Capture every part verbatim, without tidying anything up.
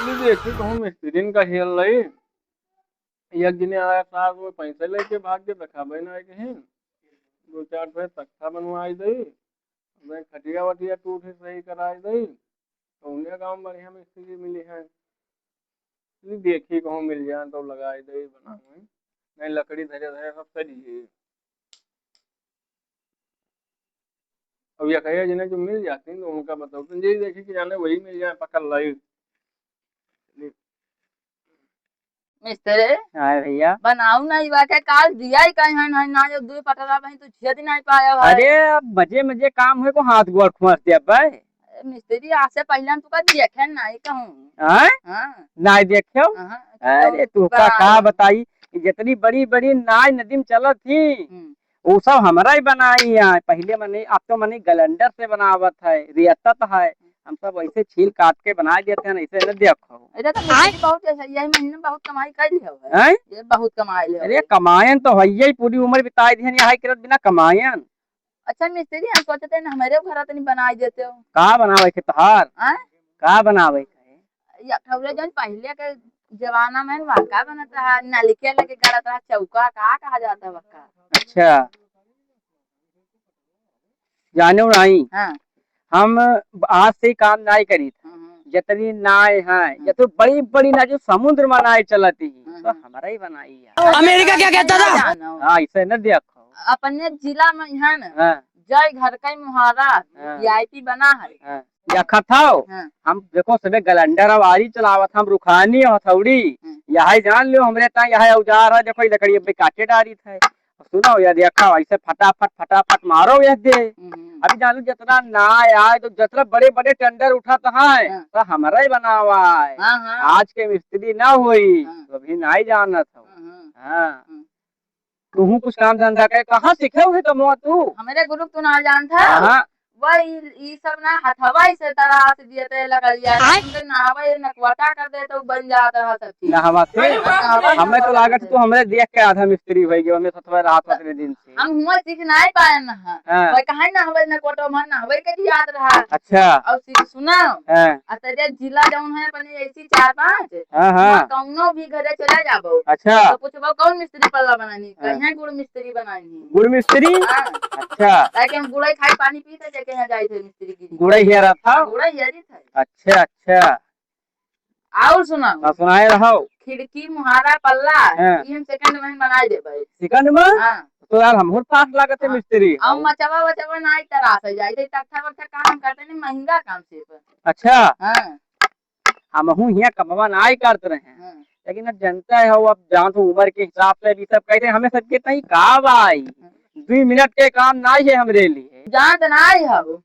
देखी कहूँ मिस्त्रिन का हेल रही, एक जने आया साहब, वो पैसे लेके भाग के देखावे ना आए कहीं, दो चार ठे तख्ता बनवाई दई, हमें खटिया वटिया टूटे सही कराई दई, तो उन्हें गाँव बढ़िया मिस्त्री मिली है। चली देखी कहूँ मिल जाए तो लगाई दई, बनावे। नहीं लकड़ी धरे धरे सब सड़ी है। अब ये कहिए जिन्हें जो मिल जाती तो उनका बताओ, तुम यही देखी कि जाने वही मिल जाए, पकड़ लाई। मिस्त्री, हाँ भैया। बनाऊ ना, ई बाटे काल दिया ही कहीं है, नहीं, ना जो दुई पटरा बही तू छेद नहीं पाया है। अरे, अब मजे मजे काम हुए को हाथ गोड़ खुआस दिया भाई। ए, मिस्त्री, आज से पहिले हम तुका देखे नहीं कहूँ। हाँ? हाँ। नहीं देखे हो? हाँ, अरे, तो तुका का का बताई कि जितनी बड़ी बड़ी नाई नदी में चलत थी, हम्म। वो सब हमरा ही बनाई है। पहिले मने, अब तो मने गलंडर से बनावत है, रेतत है। हम सब ऐसे छील काट के बना देते हैं, ऐसे न देखो। अरे, तो मिस्त्री बहुत ऐसा, यही महीने में बहुत कमाई कर लिया है। हैं? ये बहुत कमाई लिया अरे, है। कमायन तो है ही, पूरी उम्र बिताई दिहन यहाँ करत बिना कमायन। अच्छा मिस्त्री, हम सोचते हैं हमारे घर तनी बनाई देते हो। का बनावे के तोहार? आय? का बनावे के? या ठौरे जौन पहिले के जमाना में वह का बनत रहा, नलके लगे गड़त रहा, चौका का कहा जाता है वक्का? अच्छा, जाने नहीं। हाँ। हम आज से काम नाई करी था। हाँ, हाँ। जितनी नाई है, हाँ। जितनी बड़ी बड़ी ना जो समुद्र में नाई चलती है, हाँ, तो हाँ। हमारा ही बनाई है। अमेरिका क्या कहता था? जानो। हाँ, इसे न देखो। अपने जिला में है ना, हाँ। जय घर का ही मुहारा हाँ। वीआईपी बना है। हाँ। या खथाओ, हाँ। हम देखो सबे गलंडर आवारी चलावत, हम रुखानी हथौड़ी, हाँ। यही जान लियो हमरे ता यह औजार है, देखो ये लकड़ी अभी काटे डारी था। सुनो या देखो ऐसे फटाफट फटाफट मारो ये दे। हम्म। अभी जान लो जितना ना आए तो जितना बड़े बड़े टेंडर उठत है, हाँ। तो हमरा ही बनावा है। हाँ, हाँ। आज के मिस्त्री ना होई, हाँ। तो अभी ना ही जानत हो। हाँ, हाँ। हाँ। हाँ। तुहू कुछ काम धंधा करे, कहाँ सीखे हुए कमवा तू? हमरे गुरु तू ना जानत है। हाँ। वही ई सब ना हथवा से तराश दिए ते लकड़िया, आय। उनके नहावे नकवटा कर दे तो बन जात रहा सब चीज। नहवा से? नहवा से हमें तो लागत तू हमरे देख के आधा मिस्त्री होई गयो, हमें सतवा रात उतने दिन से। हम हुआ सीख नहीं पाए ना। हाँ। वही कहाँ नहवे नकवटा मन नहवे के भी याद रहा। अच्छा। और सीख सुना। हाँ। आ तेरे जिला जौन है अपने ऐसी चार पाँच, हाँ, हाँ। वहाँ कौनो भी घरे चले जाबो। अच्छा। तो पूछबो, "कौन मिस्त्री पल्ला बनानी?" हाँ। कहीं गुड़ मिस्त्री बनानी। गुड़ मिस्त्री? हाँ। अच्छा। ताकि हम गुड़ई खाई पानी पीते, जेके यहाँ जाई थे मिस्त्री गिरी। गुड़ई हिया रहा था? गुड़ई हिया रही था। अच्छा, अच्छा। और सुनाओ। हाँ, सुनाए रहो। खिड़की, मुहारा, पल्ला, हाँ। ये हम सेकंड में बनाए देबे। सेकंड में? हाँ। तो यार, हमहू पास लागत है हाँ। मिस्त्री। अब मचवा वचवा ना आई तराश जाए, ये तख्ता वख्ता काम हम करते नहीं, महंगा काम से पर। अच्छा। हाँ। हमहू हियाँ कमवा नाई करत रहे हैं। हाँ। लेकिन अब जनता है, वो अब जान तो उम्र के हिसाब से भी सब कहते हैं, हमें सबके तई का भाई, हाँ। दुई मिनट के काम नाई है हमरे लिए। जानत नाई हो,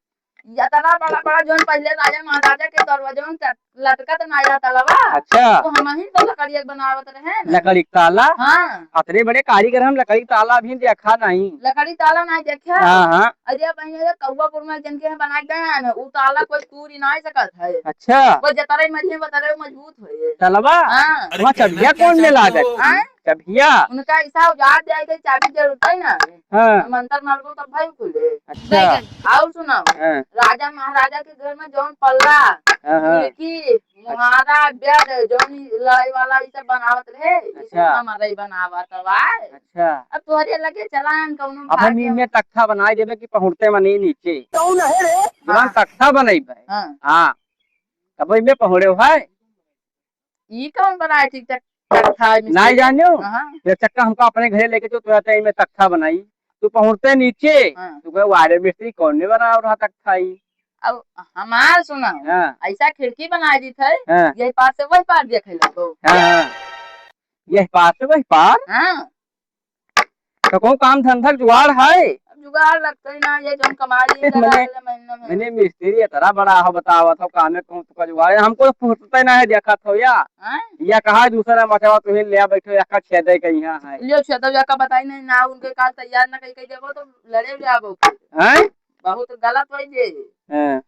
इतना बड़ा बड़ा जौन पहिले राजा महाराजा के दरवाजा में चट-, लटकत नाई रहता लवा। अच्छा। तो हमही तो लकड़िया के बनावत रहे ना। लकड़ी के ताला? हाँ। अतरे बड़े कारीगर हम लकड़ी के ताला भी देखा नहीं। लकड़ी ताला नाई देखा? हाँ, हाँ। अरे भैया, ये कौआपुर में जिनके यहाँ बनाए गए हैं ना, वो ताला कोई तूरी नाई सकत है। अच्छा। वो जतरे मरिए, वतरे मजबूत होए। तलवा? हाँ। अरे वहाँ चबिया कहना कौन क्या में लागत? चाहते हो? हाँ? चबिया? उनका ऐसा उजाड़ जाए के चाबी जरूरत है ना। हाँ। मंत्र मारबो तब भाई खुले। अच्छा। और सुनाओ। हाँ। राजा महाराजा के घर में जौन पल्ला, हाँ, हाँ। खिड़की, मुहारा, बेड, जौन लड़ाई वाला ई सब बनावत रहे, ई सब अच्छा। हमारा ही बनावत बा। अच्छा। अब तोहरे लगे चला हम कौनो अब हम भाग्य इमे तख्ता बनाई देबे कि पहुँचते मनी नीचे। कौन है रे? जवान हाँ। तख्ता बनैबे। हाँ। हाँ। तब इमे पहुँचे है। ई कौन बनाए ठीक तक तख्ता है मिस्त्री? नहीं जानियो? हाँ। ये चक्का हमका अपने घरे लेके जो तो रहते हैं, इमे तख्ता बनाई। तू पहुँचते नीचे, हाँ। तू कहे, "वाह रे मिस्त्री, कौन ने बनाओ रहा तख्ता ई?" अब हमार सुना, हाँ। ऐसा खिड़की बनाई दी थे, हाँ। यही पार से वही पार देखे लगो। हाँ, हाँ। यही पार से वही पार? हाँ। तो कौन काम धंधा के जुगाड़ है? अब जुगाड़ लगते ही ना, ये जौन कमाई है, मने, लगा ले महीना में। मने मिस्त्री इतना बड़ा हो, बतावत हो, काम में कौन तुका जुगाड़ है? हमको तो फुर्सत ही ना है, देखा थो या। हाँ? या कहा दूसरा मचवा तुम्हें ले बैठो, या का छेदे के यहाँ है। लियो छेदो, या का बताई नहीं ना, उनके काल तैयार ना कहीं, कहीं जाबो तो लड़े जाबो। हैं? बहुत गलत होई जे। हाँ।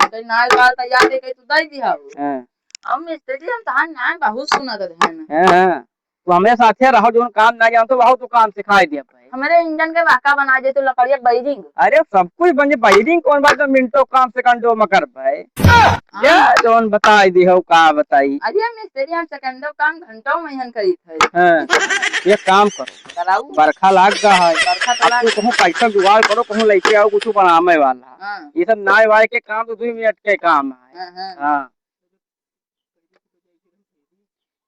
तो नाय बात याद है कि तू दे दिया हो। हाँ। अब मिस्त्री हम तहार नाम बहुत सुनत रहन। हाँ, हाँ। तू हमरे साथे रहो, जोन काम ना जानतो, बहुत तू काम सिखाई दिया भाई। हमरे इंजन के वाका बनाइ दे तू, लकड़िया के wiring। अरे सब कुछ बन जाई, wiring कौन बात है, मिनटों काम सेकंडों में करबै। हाँ। या जौन बताई दी हो, का बताई। अरे मिस्त्री हम सेकंडों काम घंटों में हन करीत है। हाँ। एक काम करो। कराऊ। बरखा लाग गा है। बरखा तो अब लाग तू कहूँ पैसा जुगाड़ करो, कहूँ लइके आओ, कुछ बनावे वाला। हाँ। ये सब नाई वाई के काम तो दुई मिनट के काम है। हाँ, हाँ। हाँ।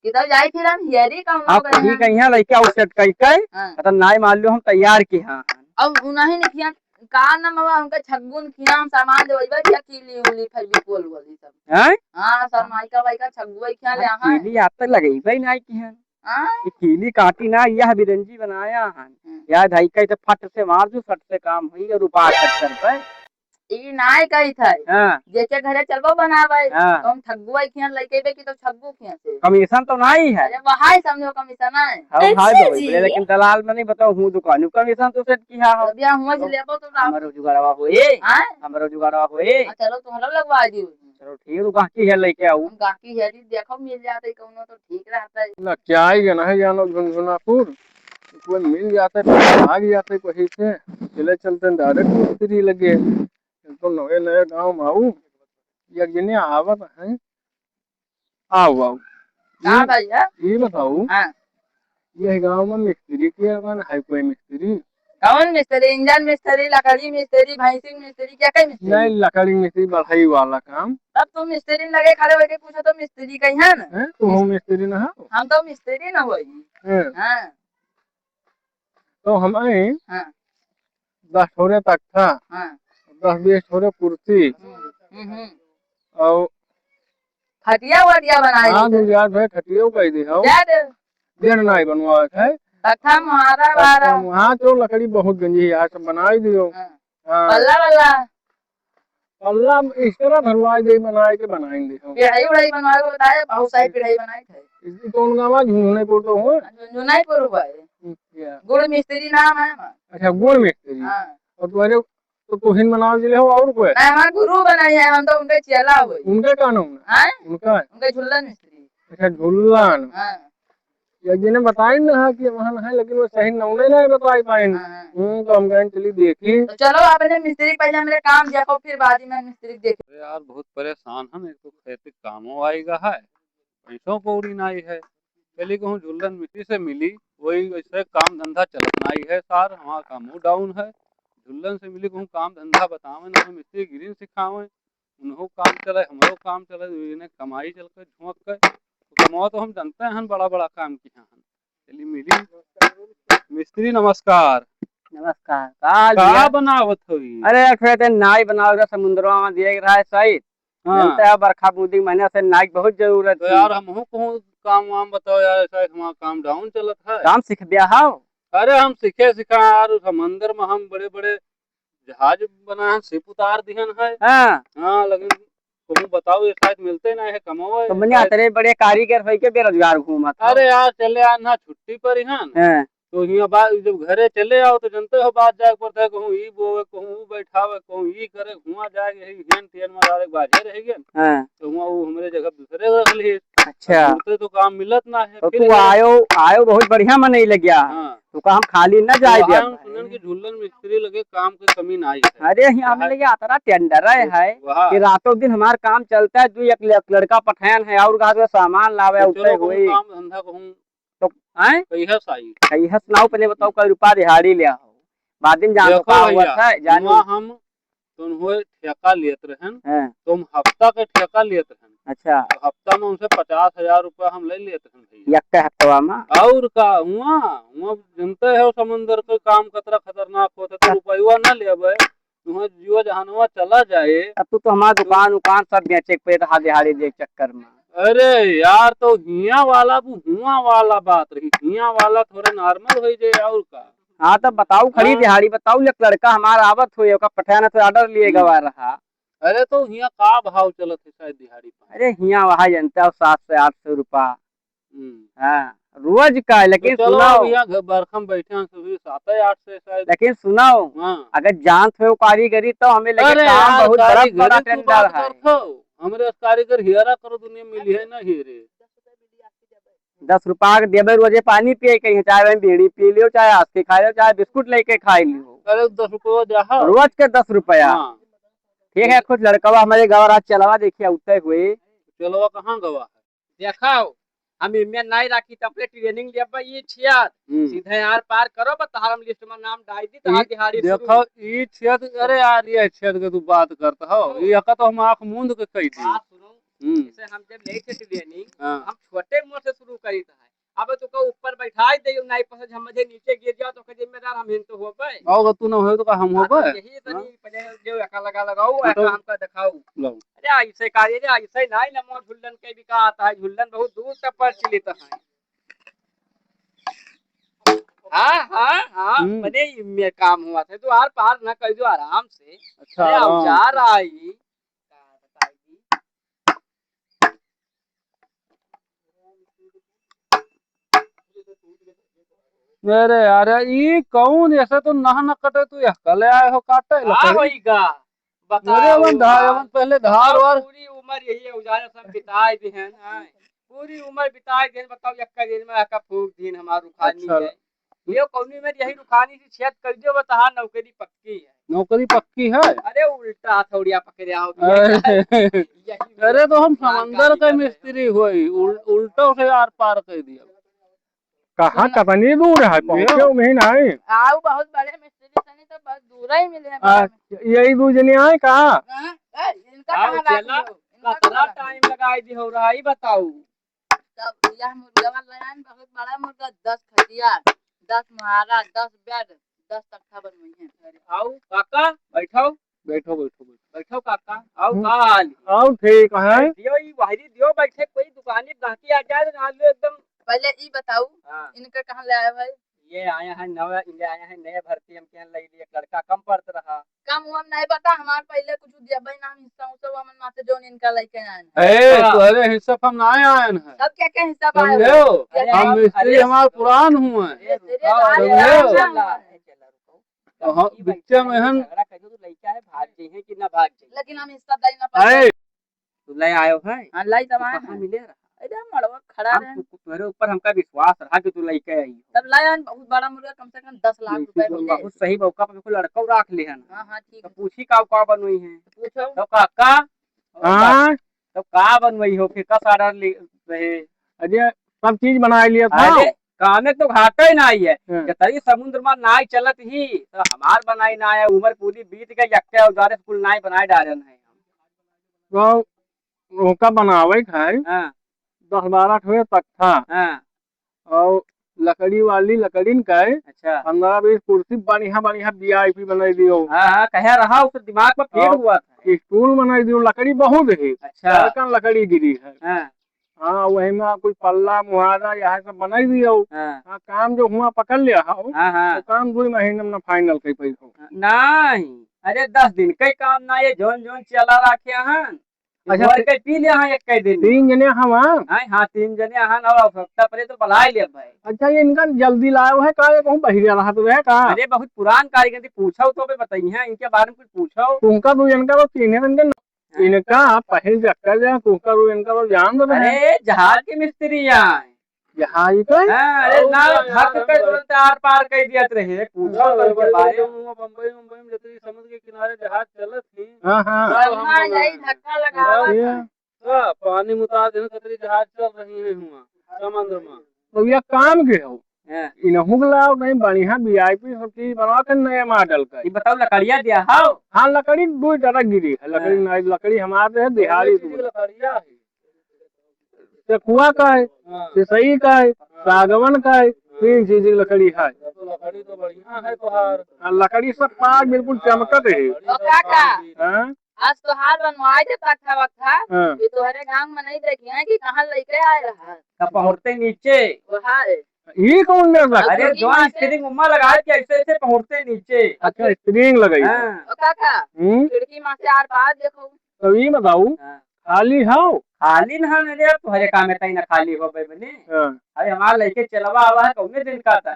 किधर जाई फिर हम हियरी कौनो आप कहीं कहीं लइके आओ सेट कई के। हाँ। पता नाई मान लो हम तैयार की हाँ। अब उन्हीं ने किया का नाम हुआ, उनका छग्गुन किया हम सामान देवई बा, या कीली उली फेविकोल वाली सब। हैं? हाँ, सर माइका वाइका छग्गुआ किया ले हाँ, हाँ। कीली आप तक लगई भाई नाई की हैं। हाँ? ये कीली काटी ना, यह बिरंजी बनाया है। हम्म। या धाई का तो फट से मार दू, फट से काम हुई और उपास कर पे। ई नाय कहित है। हाँ। जेके घरे चलबो बनावे, हाँ। तो हम ठग्गुआ खियान लइके बे कि तो ठग्गू खियान से। कमीशन तो नाई है। अरे वहाई समझो कमीशन है। हाँ, अच्छा भाई, जी। बोले, लेकिन दलाल में नहीं बताओ, हूँ दुकान, कमीशन तो सेट किया हो। अब यहाँ हुआ से तो लेबो तो लाओ। हमरो जुगाड़वा होए। हाँ? हमरो जुगाड़वा होए। हाँ, चलो तुम्हारा लगवा दी। चलो ठीक है, गाहकी है लइके आऊ। हम गाहकी है जी, देखो मिल जाते कौनो तो ठीक रहता है। ना क्या ही गना है जानो झुनझुनापुर, कोई मिल जाते, भाग जाते कहीं से, चले चलते direct मिस्त्री लगे। तो नवे नवे गाँव में आऊ, एक जने आवत है, आओ, आओ। का ये, भैया? ये बताओ, हाँ। ये गाँव में मिस्त्री के अपन है कोई मिस्त्री? कौन मिस्त्री? इंजन मिस्त्री, लकड़ी मिस्त्री, भैंसी मिस्त्री, क्या कई मिस्त्री? नहीं, लकड़ी मिस्त्री, बढ़ई वाला काम। तब तू मिस्त्री लगे खड़े होके पूछो तो मिस्त्री कही है ना? हैं? तू हो मिस्त्री ना हो? हम तो मिस्त्री ना होई। हैं? हाँ। तो हम आई, हाँ। दस ठोरे तख्ता, हाँ। दस बीस ठोरे कुर्सी, हम्म, हम्म, हम्म। और खटिया वटिया बनाए हाँ, देते। दो चार ठोरे खटियो कह दे हो। जा दे। बेड नाई बनवावे है। तख्ता मुहारा वारा। हाँ, तो लकड़ी बहुत गंजी है यार, सब बनाई दियो। हाँ। हाँ। पल्ला वल्ला। पल्ला इस तरह धरवाई दे, बनाए के बनाई दे हो। पिढ़ाई उढ़ाई बनवाए को बताए, बहुत सारी पिढ़ाई बनाई थे। इसकी कौन गाँव है? झुनझुनापुर तो हो? झुनझुनापुर हुआ है। अच्छा। गुड़ मिस्त्री नाम है हमारा। अच्छा, गुड़ मिस्त्री। हाँ। और तुम्हारे तो तुहिन बनावे जिले हो और कोई? नहीं, हमारे गुरु बनाई है, हम तो उनके चेला हुए। उनके का नाम है? हाँ? उनका है? उनके झुल्लन मिस्त्री। अच्छा, झुल्लन। हाँ। या जिन्हें बताई ना है कि वहाँ है, लेकिन वो सही नमूने नहीं बताई पाइन। हाँ, हाँ। हम्म, तो हम कहें चली देखी। तो चलो अपने मिस्त्री पहले हमरे काम देखो, फिर बाद में मिस्त्री देखो। अरे यार, बहुत परेशान हम, एक तो खेती कामो आएगा है, पैसों कौड़ी नाई है। चली कहूँ झुल्लन मिस्त्री से मिली, वही वैसे काम धंधा चलत नाई है सार, हमारा कामो down है। झुल्लन से मिली कहूँ काम धंधा बतावे ना, मिस्त्री गिरिन सिखावे, उन्हों काम चले, हमरो काम चले, दुई जने कमाई चल के झोंक के। तो कमाओ तो हम जानते हैं बड़ा बड़ा काम किया हन। चली मिली। मिस्त्री नमस्कार। नमस्कार। का हाल का भैया? बनावत हो ई? अरे एक ठे नाई बनावे के समुद्रवा में दिए के रहा है सही। हाँ। जानते हैं, बरखा बूंदी के महीना से नाई के बहुत जरूरत तो थी। यार, हमहू कहूँ काम वाम बताओ यार, ऐसा एक हमारा काम down चलत है। काम सीख दिया हो? अरे, हम सीखे सीखा यार, उस समंदर में हम बड़े बड़े जहाज बनाए हैं, ship उतार दिहन है। हाँ। हाँ, लेकिन कहूँ बताओ, ये शायद मिलते नहीं है, कमाओ तो ये मने शायद। अतरे बड़े कारीगर होई के बेरोजगार घूमत हो। अरे यार, चले आना छुट्टी पर ही हन। हाँ। तो हियाँ बा-, जब घरे चले आओ तो जानते हो बात जाए पड़ता है, कहूँ ई बोवे, कहूँ ऊ बैठावे, कहूँ ई करे, हुआँ जाए यही हेन तेन में डाले बाजे रह गए। हाँ। तो हुआँ वो हमरे जगह दूसरे रख लिए। अच्छा। अब तुमसे तो काम मिलत ना है, तो फिर तू ये आयो, आयो बहुत बढ़िया मनई लग गया। हाँ। तो का हम खाली न जाए तो दिया हम भाई। सुनन कि झुल्लन मिस्त्री लगे काम के कमी ना आई है। अरे हियाँ हमें चाहे लगे अतरा tender है, है वाह। कि रातों दिन हमार काम चलता है, दू एक ल-, लड़का पठायन है और कहा तो सामान लावे, तो उठे चलो कहूँ होई। काम धंधा कहूँ तो, हैं? कहिया से आई? कहिया से नाव पहले बताओ, कई रुपया दिहाड़ी लिया हो? बाद में जान देखो तो का हुआ भैया, था, जान हुआ हम तो उन्होंने ठेका लेत रहन, हाँ। तो हम हफ्ता के ठेका लेत रहन। अच्छा। तो हफ्ता में उनसे पचास हजार रुपया हम ले लेत रहन भैया। यक्के हफ्तवा में? और का, हुआ, हुआ जनते हो समंदर के काम कतरा खतरनाक होता, तो हाँ। रुपयवा ना लेबे, तुम्हारा जीवा जहानवा चला जाए। अब तू तो हमारा दुकान उकान सब बेचे के पड़े रहा दिहाड़ी दे चक्कर में। अरे यार, तो हिया वाला वो हुआ वाला बात रही, हिया वाला थोड़ा normal हो जाए और का। हाँ, तो बताओ खड़ी हाँ। दिहाड़ी बताओ, एक लड़का हमारा आवत हुए, ओका पठाना तो order लिए हम्म। गवा रहा। अरे, तो हिया का भाव चलत है शायद दिहाड़ी पर? अरे, हिया वहाँ जनता हो सात सौ आठ सौ रुपया। हम्म। हाँ, रोज का है, तो लेकिन चलो, सुनाओ। अब यहाँ घर बरखा में बैठे हैं, सभी सात है, आठ से शायद। लेकिन सुनाओ, हाँ। अगर जानत हो कारीगरी, तो हमें लगे अरे काम यार, बहुत बड़ा, कारीगरी बड़ा तू tender बात है। करत हो। हमरे कारीगर हियरा करो, दुनिया में मिली है ना हीरे। दस रुपया के देबे, रोजे पानी पिए के ही, चाहे वहीं बीड़ी पी लियो, चाहे आस के खा लियो, चाहे बिस्कुट लेके खा लियो। अरे, दस रुपया दे, हाँ। रोज के दस रुपया। हाँ। ठीक है, कुछ लड़कवा हमारे गाँव रात चलवा देखिए, उठे हुए। चलवा कहाँ गवा है? देखाओ, हम इमे नाई राखी, त अपने training लेबे, ये छियात। हम्म। सीधे आर पार करो, बस तहार हम list में नाम डाल दी, तहार ई दिहाड़ी शुरू। देखो, ई छियात, अरे यार, ये छियात के तू बात करत हो, हाँ। ये का तो हम आँख मूंद के कह दी। बात सुनो, हम्म। जैसे हम जब ले थे training, हाँ। हम छोटे मोर से शुरू करी था। अब तो का ऊपर बैठाई दे, नाई पर से हम मझे नीचे गिर जाओ, तो का जिम्मेदार हम हिन तो होबे। आओ, तू ना हो तो का हम हाँ, तो होबे? यही तो हाँ। नहीं, पहले जो एका लगा लगाओ, हाँ, तो एका हमका दिखाओ। लो। अरे ऐसे का रे, अरे ऐसे नाई ना मोर झुल्लन के भी का आता है, झुल्लन बहुत दूर तक प्रचलित है। हाँ, हाँ, हाँ, हम्म। मने इमे काम हुआ था, तो आर पार ना कर दो आराम से। अच्छा, अरे, आराम औजार से। आई। अरे यार, ई कौन ऐसे तो नह न कटे, तू यह कले आए हो काटे का लकड़ी? होइगा? बताओ अरे, अवन धार, यार। अवन पहले धार और और पूरी उम्र यही औजारे सब बिताए दिहन, हैं। पूरी उम्र बिताए दिहन, बताओ, एक दिन में का फूक दिन हमार रुखानी अच्छा। है। ये कौनी में यही रुखानी से छेद कर दियो, बता, नौकरी पक्की है। नौकरी पक्की है? अरे, उल्टा हथौड़िया पकड़े आओ। अरे। यही अरे, तो हम दुकान समंदर का के भी मिस्त्री होई, उल-, उल्टो से आर पार कर दिया। कहाँ सुन। कतनी दूर है, पहुँचे ये। नहीं, नहीं। आओ, बहुत बड़े मिस्त्री सनी तो बहुत दूर ही मिले हैं आ, बड़े मिस्त्री। यही दू जने आए का? हाँ, ए, इनका आओ, कहाँ बात चला, हो? इनका कतना कहाँ बात हो? Time लगाई दी हो रहा है, बताओ। तब यह मुर्गवा लायन, बहुत बड़ा मुर्गा, दस खटिया, दस मुहारा, दस bed, दस तख्ता बनवाई है। अरे, आओ काका, बैठो। बैठो, बैठो, बैठो। बैठो काका, आओ हम्म। का हाल? आओ ठीक है। दियो, ई वाहिरी दियो, बैठे, कोई दुकानी गाहकी आ जाए, ना लो एकदम। पहले ई बताऊ, हाँ। इनका कहाँ ले आए भाई? ये आया है नवा, ये आया है नए भर्ती, हम क्या लई लिए, एक लड़का कम पड़त रहा। कम वो हम नहीं पता, हमार पहले कुछ दिया भाई, नाम हिस्सा उस्सा वो हमन माते जोन इनका लेके आए हैं। ए, हाँ। तोहरे हिस्सा पर हम ना आए हैं। तब क्या क्या हिस्सा पर आए समझे हो? हो? अरे हम आप, मिस्त्री अरे हमार पुरान हुए हैं। मिस्त्री हाँ, तो आए समझे हो? हैं। चला, चला, रुको। तो हम ई बिच्चा में हन। झगड़ा कर दो, तो लइका है, भाग जाइए कि ना भाग जाइए। लेकिन हम हिस्सा दे ना पाए। अरे, तू ले आयो है? हाँ, लाई तो तब आए कहाँ हैं। मिले रहा? अरे, मड़वा खड़ा हम रहे। तु-, तोहरे ऊपर हमका विश्वास रहा कि तू लइके आई हो। तब लाए हन बहुत बड़ा मुर्गा, कम से कम दस लाख रुपए मिले। बहुत सही बा, ओका पे कोई लड़का राख ले हन। हाँ, हाँ, ठीक तो है। पूछी का, का बनोई है? पूछो। तो काका, हाँ? तो का बनोई हो, फिर कस order ले रहे? अरे, सब चीज बना लिया था। अरे, कामे तो घाटा ही ना आई है। हाँ। जतरी समुद्र में नाई चलत ही, तो हमार बनाई ना आया, उम्र पूरी बीत गई, यक्के औजारे से कुल नाई बनाए डालन है। तो ओका बनावे के है हाँ। दस बारह ठो तख्ता हाँ। और लकड़ी वाली लकड़ीन का है अच्छा। पन्द्रह बीस कुर्सी बढ़िया बढ़िया VIP बनाई दियो। हाँ, हाँ, कहे रहा, उसे दिमाग में feed हाँ। हुआ था। Stool बनाई दियो, लकड़ी बहुत है। अच्छा। बड़कन लकड़ी गिरी है। हाँ। हाँ, वही में कोई पल्ला, मुहारा, यह सब बनाई दियो। हाँ। हाँ, काम जो हुआ पकड़ लिया हो, हाँ, हाँ। तो काम दो महीने में final कर पाई हो। नहीं, अरे दस दिन का ही काम ना, ये जोन जोन चला रखे हैं। अच्छा, भर के पी ले हाँ एक के दिन। तीन जने हवा। हाँ, हाँ, तीन जने हाँ, ना आवश्यकता पड़े तो बुला ले भाई। अच्छा, ये इनका जल्दी लायो है का, ये कहूँ बहिरे रहा तो रहे का? अरे बहुत पुरान कारीगर थी, पूछो तो बे बताइए, इनके बारे में कुछ पूछो। तुमका दो जन का तो तीन है, इनका इनका पहिल चक्कर जा, कुकर इनका तो जान दो बहन। अरे, जहाज के मिस्त्री यहाँ है। जहाज पे? हाँ, अरे, और ना, क्या यार, धक हम कर तुरंत आर पार कर दिया रहे, पूछो हाँ, तो इनके बड़े बारे में। बड़े हुआ, बम्बई, मुंबई में जितनी समुद्र के किनारे जहाज चलत थी, हाँ, हाँ। सब हम हाँ, बना यही हैं। धक्का लगा हुआ ये था। हाँ, पानी में उतार देने खतरी जहाज चल रही है हुआ, समुद्र में। तो ये काम के हो? हाँ। इनहू के लाओ, नहीं बढ़िया VIP सब चीज बनवा के नए model का। ये बताओ, लकड़िया दिया हो? हाँ, लकड़ी दो टरक गिरी है, लकड़ी हाँ। नहीं, लकड़ी हमारे है, दिहाड़ी दोनों चीज की लकड़िया है। चकुआ का है, हाँ। सिसई का है, हाँ। सागवन का है, हाँ। तीन चीज की लकड़ी है। तो लकड़ी तो बढ़िया है तोहार। हाँ, लकड़ी सब पाक बिल्कुल चमकत है। लकड़ी तो ओ काका। हाँ? आज तोहार बनवाए दे तख्ता वक्ता, हाँ। ये तोहरे गांव में नहीं देखिए हैं कि कहाँ लेके आए रहा। तब पहुँचते नीचे। वो है। ये कौन में रखा? अरे, खिड़की जो में से। String उम्मा लगा के ऐसे ऐसे पहुँचते नीचे। अच्छा, string लगाई। हाँ। ओ काका, हम्म? खिड़की में से आर पार देखो। तो ये बताओ, हाँ। खाली हो? खाली ना, मेरे यार, तोहरे काम में तई ना खाली हो बे बने। हाँ। अरे, हमार लइके चलवा आवा है, कौने दिन का था?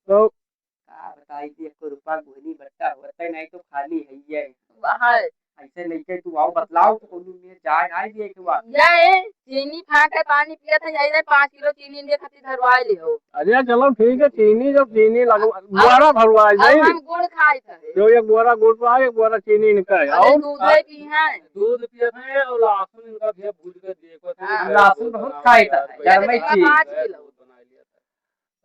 तो का बताई, कि एको रुपया घुनी बट्टा होते नहीं तो खाली है ये। बाहर ऐसे लेके तू आओ, बतलाओ तो कोनो में जाए ना दिए के बाद। या ए, चीनी फाँके पानी पियत है, यही रे पाँच किलो चीनी इनके खातिर धरवाए ले हो। अरे चलो ठीक है, चीनी जब चीनी लगवा, हाँ। ग्वारा भरवाए और जाई। हम गुड़ खाए थे। जो ये ग्वारा गुड़ बा, ये ग्वारा चीनी इनका है। अरे और दूध है कि है? दूध पियत है और लहसुन इनका भी भूज के दिए को। हाँ। लहसुन बहुत खाए था, घर में चीज। पाँच किलो।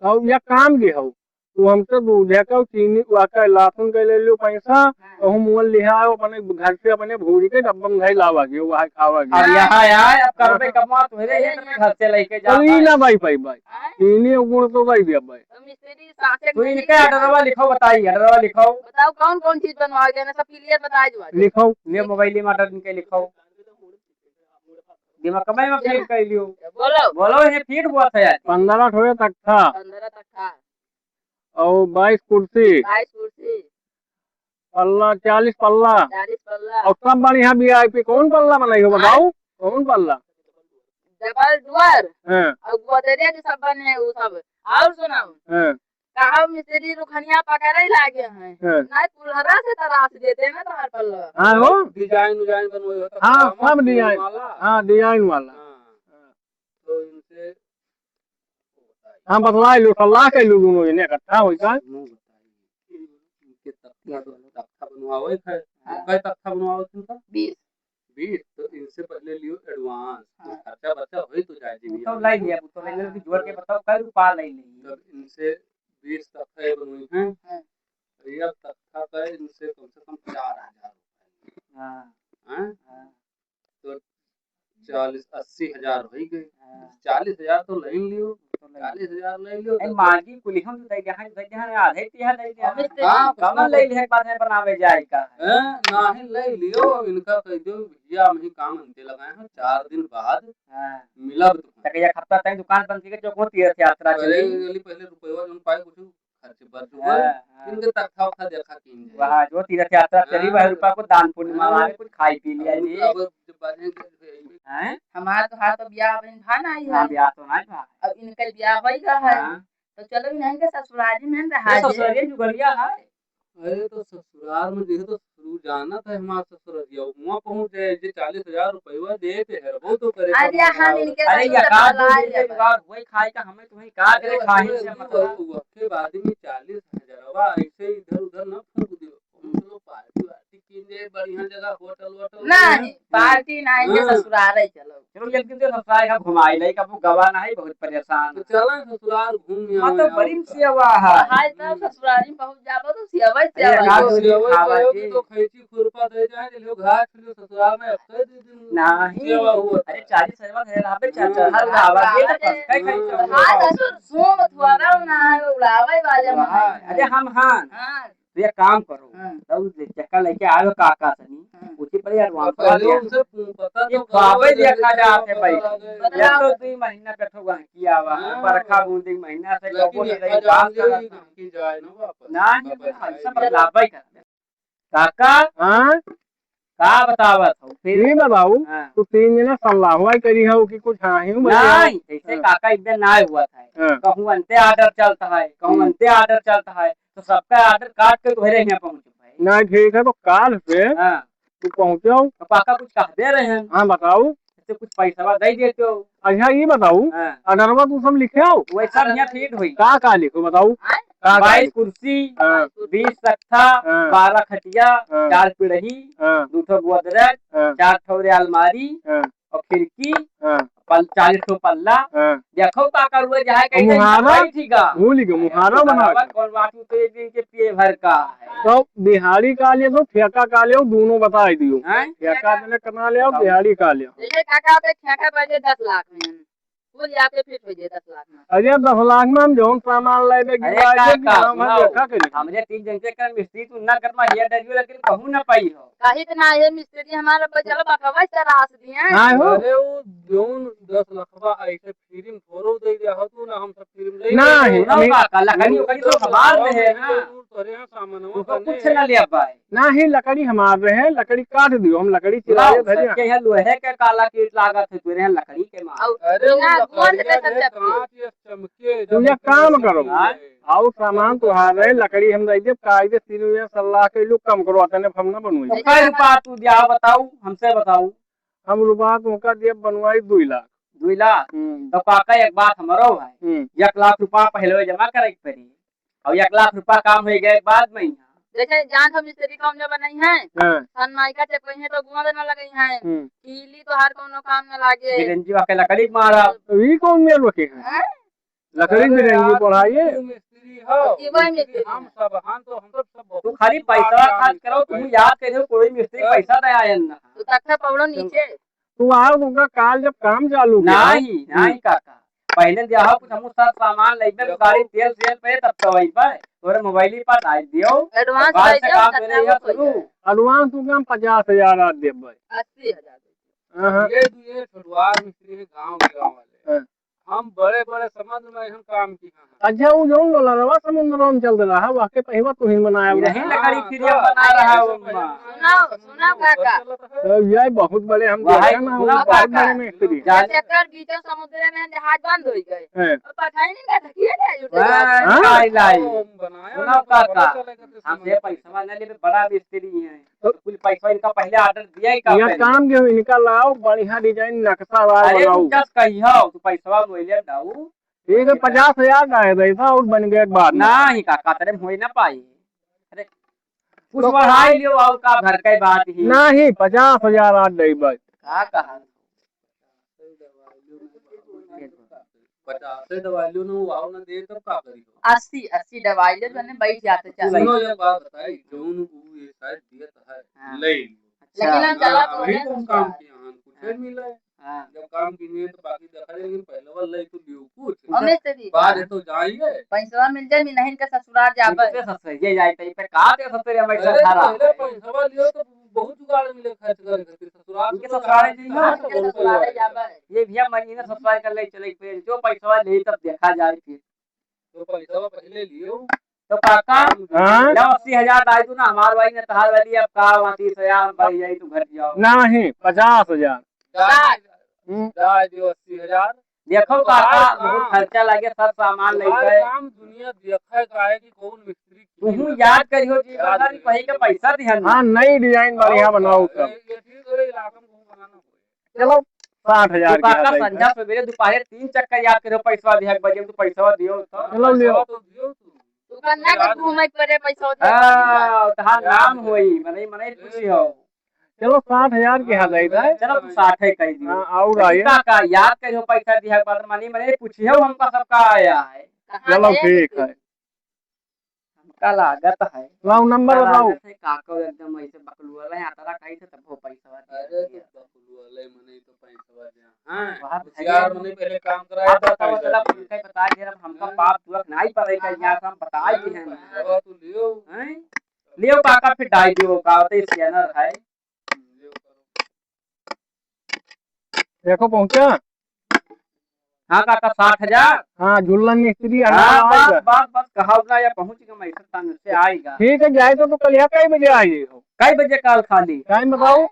और ये काम भी हो, तू हमसे दूध है का चीनी, वा का लहसुन के ले लियो पैसा, हाँ। और हम वो लिहा आओ अपने घर से अपने भूज के डब्बा में धई लावा के, वहाँ खावा के। अब यहाँ आए, अब करबे हाँ। कमा तो है, ये घर से लेके जा तो ई भाई। ना भाई, भाई, भाई। हाँ। चीनी और गुड़ तो भाई दिया भाई। तो मिस्त्री सासे तू इनके order-वा लिखो, बताई, order-वा लिखो। बताओ कौन कौन चीज बनवाओगे ना, सब clear बताए दो आज। लिखो, ले mobile में order इनके लिखो। दिमाग कमाई में फेल कर लियो। बोलो। बोलो, ये फिट हुआ था यार। पन्द्रह ठो तख्ता। पन्द्रह तख्ता। और बाईस कुर्सी। बाईस कुर्सी। पल्ला, चालीस पल्ला। चालीस पल्ला। और सब बढ़िया V I P। कौन पल्ला बनाई हो बताओ? हाँ। कौन पल्ला? Double door। हाँ। और गोदरेज सब बने हैं, वो सब। और सुनाओ। हाँ। कहा मिस्त्री रुखनिया पकड़े लागे हैं। हाँ। नहीं, कुल्हरा से तराश देते हैं ना तुम्हारे पल्ला। हाँ हो। Design उजाइन बनवाई हो तो हाँ, सब design। हाँ, design वाला। हाँ। तो इनसे हाँ, बतलाए लो, सलाह कर लो दोनों जने इकट्ठा होई का? इनके तख्ता दो, तख्ता बनवावे है। हाँ। कै तख्ता बनवावे थे इनका? बीस। बीस, तो इनसे पहले लियो advance। हाँ। खर्चा बर्चा होई तो जाए जी, तो लाई लिया, तो लाई लिया, जोड़ के बताओ, कै रुपया लाई ली? तब इनसे बीस तख्ता ये बनवाई हैं। हाँ। ये तख्ता का इनसे कम से कम चार हजार रुपया। हाँ। हैं? हाँ। तो चालीस, अस्सी हजार होइ गए। हाँ। चालीस हजार तो ले लियो, तो ले चालीस हजार ले लियो, ए, तो मांगी कुली हम दे दे, हम दे दे, हम आधे तिहा दे दे, हम हाँ, कम ले ले, बाद में बनावे जाए का। हैं? नाही ले लियो, इनका कह दियो, "भैया, हम ही काम अंते लगाए हैं, चार दिन बाद हाँ। मिलब तुमसे।" तक एक हफ्ता तक दुकान बंद करके जो को तीर्थ यात्रा अरे, चली। चली, पहले रुपया जो पाए कुछ खर्च बर्च हाँ, हुआ, हाँ। इनके तख्ता उख्ता देखा कीन जाए। वहाँ जो तीर्थ यात्रा चली, हाँ। वह रुपया को दान पुण्य हाँ। मारे, कुछ खाई पी लिया अब जी। अब जब बाजे हैं? हमार तो हाथ तो ब्याह बहन भा ना आई हाँ, है। ब्याह तो ना भा। अब इनके ब्याह होई गया है। हाँ। तो चलो इन्हें के ससुराली में रहा ये जे। ससुराली जुगलिया है। अरे तो ससुराल में जइहे तो ससुर जानत है हमार ससुररिया, हुआं पहुँच जाए, जे चालीस हजार रुपया देत है, वो तो करे अरे कम हम ना। इनके अरे ससुर या से का बतला दो दिन के लेबे। जुगाड़ होई खाए का, हमें तुम्हें का करे अरे खाए से मतलब। उसके बाद में चालीस हजारवा ऐसे इधर उधर ना फूंक दियो। हम लोग पार्टी वार्टी कीन जाए, बढ़िया जगह होटल वोटल नहीं, में। पार्टी ना, इनके हाँ। ससुराल है, चलो। चलो एक दिन तो ससुराल का घुमाई लाई, कबो गवा ना है, बहुत परेशान तो है। चला ससुराल घूम हाँ, आवे तो आओ बड़ी का। सेवा है। हाय, तो ससुरारी में पहुंच जाबो तो सेवा ही अरे, सेवा। रात तो में सेवा ही खावा सेवा की। की तो खैची खुरपा दे जाए, ले लो घाट, ले लो ससुराल में, अब कई दिन नहीं। सेवा हुआ। अरे, चालीस सेवा करे रहबे, चाचा, हाँ। हर खावा के तो हाँ। कस के खाई हाँ। हाँ, ससुर, सो मत हुआ, ना उड़ावे वाले हाँ। में। अरे, हम हाँ। हाँ। तो एक काम करो, हाँ। तब ले चक्कर लेके आयो काका सनी, हाँ। उसी पर यार वहाँ तो पहले पर उनसे पू-, पता ये तो ख्वाबे करो, देखा जैसे जाते पता भाई। लगे। या तो दुई महीना बैठो वहाँ किया हुआ, हाँ। बरखा बूंदी महीना से लेकिन लोगों ने एक रही बात बात जान करत ले, ना। कि जाए ना वापस। ना, ये वापस हम आए। सब बदलाव भाई कर। काका? हाँ? का बतावत हो? फिर? नहीं बताऊ, हाँ। तू तीन जना सलाह हुआ करी हो कि कुछ हाँ ही बजाओ। नहीं, ऐसे हाँ। काका एक दिन ना हुआ था। हाँ। कहूँ अंते order चलता है, कहूँ हम्म। अंते order चलता है, तो सबका order काट के तोहरे यहाँ पहुँच भाई। नहीं, ठीक है, तो काल से हाँ। तू पहुँचो। तो काका कुछ कह दे रहे हैं। हाँ, बताऊ। जैसे कुछ पैसा दे देते हो। अच्छा, ये बताऊ, हाँ। orderवा तू सब लिखे हो? वैसा यहाँ fit हुई। का, का लिखो बताऊ? हाँ। का, का बाईस लिखो? कुर्सी, हाँ। बीस तख्ता, हाँ। बारह खटिया, हाँ। चार पिड़ही, हाँ। दू ठो गोदरेज, हाँ। चार ठो रे अलमारी, हाँ। और खिड़की, हाँ। पल-, चालीस ठो पल्ला। हाँ। देखो का करुआ जाए और कहीं मुहारा? बैठी का। भूल गए, मुहारा बना मुहारा के। कौन बात तो एक दिन के पिए भर का है। तो दिहाड़ी का ले दो, ठेका का ले दो, दोनों बता दियो। हैं? ठेका मैंने कमा ले आओ, दिहाड़ी का ले आओ। जैसे काका पे ठेका बजे दस लाख में। कुल जाके फिट हो जाए दस लाख में। अरे दस लाख में हम जौन सामान लेबे की अरे बात है कि काका, हम सुनाओ। देखा करी। हमरे तीन जन के कर मिस्त्री तू ना करमा हिया डरियो, लेकिन कहूँ ना पाई हो। कही तो ना ये मिस्त्री हमारा बचल बकवा से रास दिए। हाँ हो। अरे वो जौन दस लाखवा ऐसे फ्री में थोड़ो दे दिया हो तू ना, हम सब फ्री में ले नहीं, लेंगे। नहीं, काका, लकड़ी ओकड़ी तो हमार में है ना। तोरे यहाँ सामानवा उनको बने कुछ हैं। ना ले पाए। ना ही लकड़ी हमार रहे, लकड़ी काट दियो, हम लकड़ी चिराए लाओ, धरे हैं। सबके यहाँ लोहे के काला कीट लागत है, तोरे यहाँ लकड़ी के मार। और अरे, बिना वो गोंद लकड़िया के सब रे, चपके। कांच ये चमके, तू ये जब काम करो। हाँ? और सामान तोहार है, लकड़ी हम दे देब, कायदे तीन में सलाह कइलू, कम करो, तने हम ना बनवाई। तो कै रुपया तू दिया बताऊ, हमसे बताऊ। हम रुपया तुमका देब बनवाई दुई लाख। दुई लाख? हम्म। तो काका एक बात हमरो है, हम्म। एक लाख रुपया पहले जमा करे के पड़ी, और एक लाख रुपया काम हो गए के बाद में यहाँ। देखे, जान हम मिस्त्री कौन में बनाई है, हाँ। सनमाइका चपकई है तो गुआ देना लगई है, हम्म। कीली तो हर कोनो काम में लागे। बिरंजी वाके लकड़ी के मारा। तो ई कौन मेल वके है? हैं? लकड़ी अरे बिरंगी यार, पढ़ाइए। तू मिस्त्री हो, ई वही मिस्त्री मिस्त्री हम है। सब, हम तो, हम सब, सब बहुत तू खाली बात पैसा जान खर्च करो, तू पैसा। याद करियो, कोई मिस्त्री हाँ। पैसा दे आयन ना। तू तक से पौड़ो नीचे। तू आओ, तुमका काल जब काम चालू किया। नाही, नाही हम्म। काका। पहले दिया हो कुछ, हमू सब सामान लेबे, देखो। गाड़ी तेल सेल पे तब तो वही पे। तोरे मोबाइल ही पर डाल दियो। Advance बाद ले से जाओ, काम तब मेरे ना यहाँ हो शुरू। जाए। Advance तुमका हम पचास हजार आज देब भाई। अस्सी हजार। हाँ, हाँ। ये जो ये छोटवार मिस्त्री है गाँव के गाँव वाले। हाँ। हम बड़े-बड़े समझ में हम काम किया हैं। अच्छा, उ जौन डोलरवा समुंदरवा में चल रहा है, वह के पहिवा तू ही बनाया नहीं हुआ। लकड़ी फिर ये बना रहा है उनमा। सुनाओ, सुनाओ काका। तो ये बहुत बड़े हम वही देखे ना, सुना बहुत बड़े काका। मिस्त्री। जान- चक्कर बीचो समुद्र में जहाज बंद हो गए। हैं। और पठाई नहीं कर सकिए क्या, झूठे वह बात। हाँ? लाई, लाई। हम बनाया सुना ना, तो काका, पता चलेगा तो हमसे समझ में। पैसा ना लेबे, बड़ा मिस्त्री है। तो कुल पैसा इनका पहले order दिया ही का यह पहले? काम जो इनका लाओ, बढ़िया design नक्शा वाला अरे बनाओ। तू just कहियो, तू पैसवा मोइले डाऊ। ठीक है, पचास हजार का है पैसा और बन गया एक बार में। नाही काका, तेरे में होई ना पाई। अरे, कुछ तो बढ़ाई लियो और का घर के बात ही। नाही, पचास हजार आज दे भाई। का कहा? पचास से दवाई लो ना, वो आओ ना दे, तब का करी हो? अस्सी, अस्सी दवाई ले, तने बैठ जाते चल। सुनो, एक बात बताई, जौन ऊ ये शायद दियत है, हाँ। ले लो। अच्छा। लेकिन हम हाँ, चला तो अभी नहीं तुम काम किया, हाँ, कुछ हाँ। नहीं मिला है। हाँ। जब काम कीजिए तो बाकी देखा जाए, लेकिन पहले वाला ले तो लियो कुछ। हमें से भी। बाद तो जाइए। पैसवा मिल जाए, नहीं इनका ससुराल जाबे। इनके ससुराल ये जाए, तो इनका का दे ससुराल में अरे, धारा? पहले पैसवा लियो तो बहुत जुगाड़ मिले खर्च करे खातिर। ससुराल इनके तो ससुराल जाए, नहीं ना। इनके ससुराल जाबे। ये भैया महीना ससुराल कर ले चले, फिर जो पैसा ले तब देखा जाए फिर। तो पैसा पहले लियो। तो काका, हाँ? लो अस्सी हजार डाल दू ना, हमार वाली ने तहार वाली, अब का वहाँ तीस हजार हम बढ़ जाई, तू घट जाओ। नहीं, पचास हजार। डाल, हम्म। डाल दियो अस्सी हजार। देखो तो काका, हर बहुत काम, खर्चा लगे, सब सामान हर लेके। काम दुनिया देखे का है कि कौन मिस्त्री की तुहू है। याद करियो जी, याद बता दी, करियो। कहीं के पैसा दिहन ना। हाँ, नई design बढ़िया हाँ, बनाओ ये, तब। ये ठीक है, इलाका में कौन बनाना हो। चलो, साठ हजार तो की काका हालत है। संझा सवेरे दोपहरे तीन चक्कर याद करो, पैसा दिया के बजे तो पैसा दियो तो। चलो, लियो। पैसा तो दियो तू। दुकान ना के घूमे के पड़े, पैसा दिया। हाँ, तहार नाम होई, मने, मने पूछी हो। चलो, साठ हजार की हालत है। चलो, तू साठ है कह दियो। हाँ, और लेकिन आइए। काका, याद करियो पैसा दिया के बाद मने, मने पूछी हो हमका सबका आया है। कहाँ चलो, गए? ठीक है। हमका लागत है। लाओ, नंबर हमका बताओ। लागत है, काका एकदम ऐसे बकलुअल है, अतरा कहीं से तब वो पैसा दे अरे, तो दिया। बकलुअल है, मने तो पैसा दे। हाँ, बात है होशियार ना। मने पहले काम कराया आप था, बताओ, पैसा चला, दिए। उनका बता दे, अब हमका हाँ। पाप तुरक नहीं पड़ेगा, यहाँ से हम बता हाँ, दिए हैं। पैसा तो लियो। हैं? लियो काका, फिर डाल दियो, का होता है, scanner है। देखो पहुंचा। हाँ काका, साठ हजार। हाँ, झुल्लन मिस्त्री हाँ, अनाज बस, आएगा। बस, बस, कहा ना, या पहुंच गया, मैं इधर टाइम से आएगा। ठीक है, जाए तो, तो कल यहाँ कई बजे आ जाइए? कई बजे काल खाली? टाइम बताओ।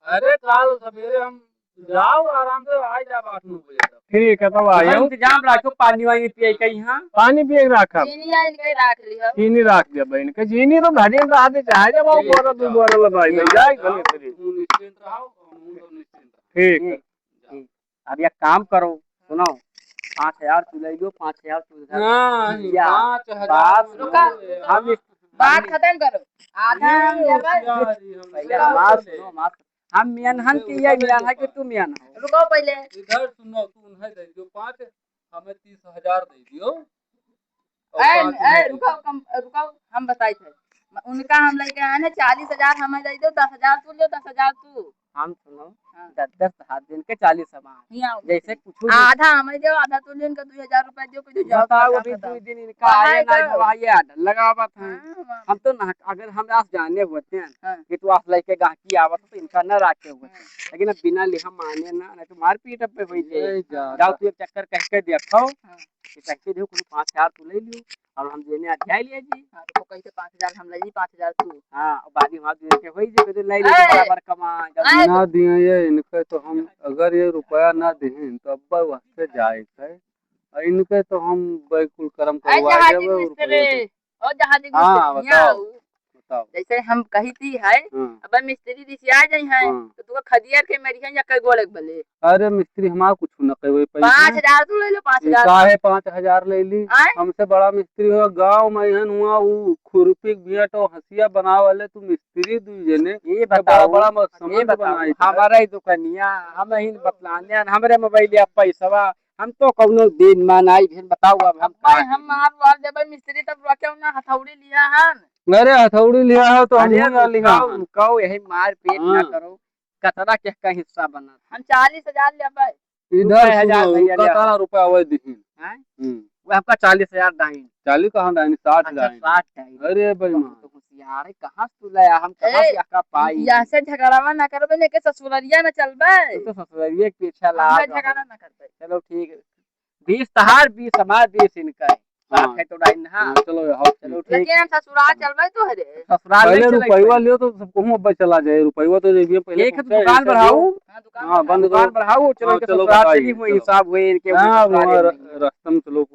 अरे, काल सवेरे हम जाओ, आराम से आ जाओ आठ नौ बजे तक। ठीक है, तब आ हम जाओ। इंतजाम रखो, पानी वानी पिए के यहाँ। पानी पिए के रखब। चीनी आइन के रख लियो। चीनी रख दे बहन के, चीनी तो घरे में रह दे, चाहे जब वो ठीक बोरा है, दू जाओ। बोरा लदाई ले जाओ, जाए, जाओ, घरे से। तू निश्चिंत रहो, हम तो निश्चिंत रहो। ठीक है। ठीक, ठीक। अब एक काम करो, सुनो, पाँच हजार तू ले लो, पाँच हजार तू इधर। नहीं, या पाँच हजार बात तू सुनो, ले लो। हम इस बात खत्म करो। आधा ये हम लेबै। होशियारी हम पहले ले हमार लेते। सुनो, हमार, हम मियान हन कि ये मियान है कि तू मियान हो? रुको पहले। इधर सुनो, तू उन्हें दे दियो पाँच, हमें तीस हजार दे दियो। और ए, पाँच ए, मिनट। रुको, कम, रुको, हम बताई थे। उनका हम लेके आए ना चालीस हजार, हमें दे दो, दस हजार तू लियो, दस हजार तू। हम सुनो, हाँ। दस, दस हाथ दिन के चालीस हमार। नहीं आओ। जैसे कुछ भी आधा हमें दो, आधा तू लियो, इनका दो हजार रुपया दो, कुछ जाओ, बताओ, खर्चा अभी खत्म। दो दिन इनका आए ना, आए तो। जो आए, आडर लगावत हैं। हाँ, हाँ। हम तो ना, अगर हम आज जाने होते हैं हाँ। कि तू आज लेके गाहकी आवत, तो इनका ना राखे होते। हाँ। लेकिन अब बिना लिहा माने ना, नहीं तो मारपीट अब पे हुई जाए। नहीं जा। जाओ, तू एक चक्कर कह के देखो। हाँ। कि कह के देखो, कुछ पाँच हजार तू ले लियो, और हम देने आ जाए लिए जी। हाँ, तो कह के पाँच हजार हम ले ली, पाँच हजार तू। हाँ, और बाकी हमारे दे के वही जे, तो ले ले, ए! बराबर कमा, जब ए! ना दिए ये इनके, तो हम अगर ये रुपया ना दें, तो अब्बा वहाँ से जाए थे। इनके तो हम बिल्कुल करम अरे करवा जहाजी देबे, और मिस्त्री, रुपया तो ओ जहाजी हाँ, मिस्त्री, बताओ, बताओ। जैसे हम कही थी है, हाँ। अब मिस्त्री रिसिया जाई है, हाँ। तो तू खदिया के मेरी है या कई गोले बले। अरे मिस्त्री, हमार कुछ न कहे, वही पैसा। पाँच हजार तू ले लो, पाँच हजार। काहे पाँच हजार ले ली? आय? हमसे बड़ा मिस्त्री हो गाँव में, हन हुआ, ऊ खुरपी के बिया तो हंसिया बनावे ले, तू मिस्त्री दुई जने, ये तो बड़ा बताओ, बड़ा म-, ये समझ बताओ, बनाई था। हमारा ही दुकानिया, हम ही बतलाने, हमरे मोबाइल या पैसवा, हम तो कौनो दिन मान आई, फिर बताओ अब हम अब भाई, का हम करी? मार वार देबे मिस्त्री, तब रोके ना हथौड़ी लिया हन। अरे हथौड़ी लिया है तो हम अरे ना लिया रुकाओ, हन। रुकाओ, यही मार पेट ना हाँ। करो। कतरा के का हिस्सा बनत? हम चालीस हजार लेबै। इधर रुपया हजार सुनो, भैया ले कतरा आओ। रुपया वही दिहिन? हैं? हम्म। वो आपका चालीस हजार डाइन। चालीस कहाँ डाइन? साठ अच्छा, डाइन। साठ डाइन। अरे बेईमान। तो होशियार है, कहाँ से तू लाया? हम कहाँ ए, से आका पाई? यहाँ से झगड़ावा ना करबे, लेके ससुररिया ना चलबे। तू तो ससुररिया के पीछे हम लाग ना हो। झगड़ा ना करबे। चलो ठीक है। बीस तहार, बीस हमार, बीस इनका है। साठ हाँ। है तो डाइन, हाँ। हाँ, चलो, हाँ, चलो, ठीक। ठीक। लेकिन हम ससुराल चलबे तो है रे। ससुराल पहले नहीं चले रुपयवा पहले। लियो तो सब कहूँ अब चला जाए, रुपयवा तो जेबिया पहले एक तो पहुँचा, दुकान एक बढ़ाऊ। हाँ, दुकान हाँ, बढ़ाऊ। बंद दुकान करो। बढ़ाऊ, चलो हाँ, इनके चलो ससुराल बताइए, चली हुई चलो। हिसाब हुई इनके हाँ, ससुराल वहाँ में। र-, रास्ता में चलो।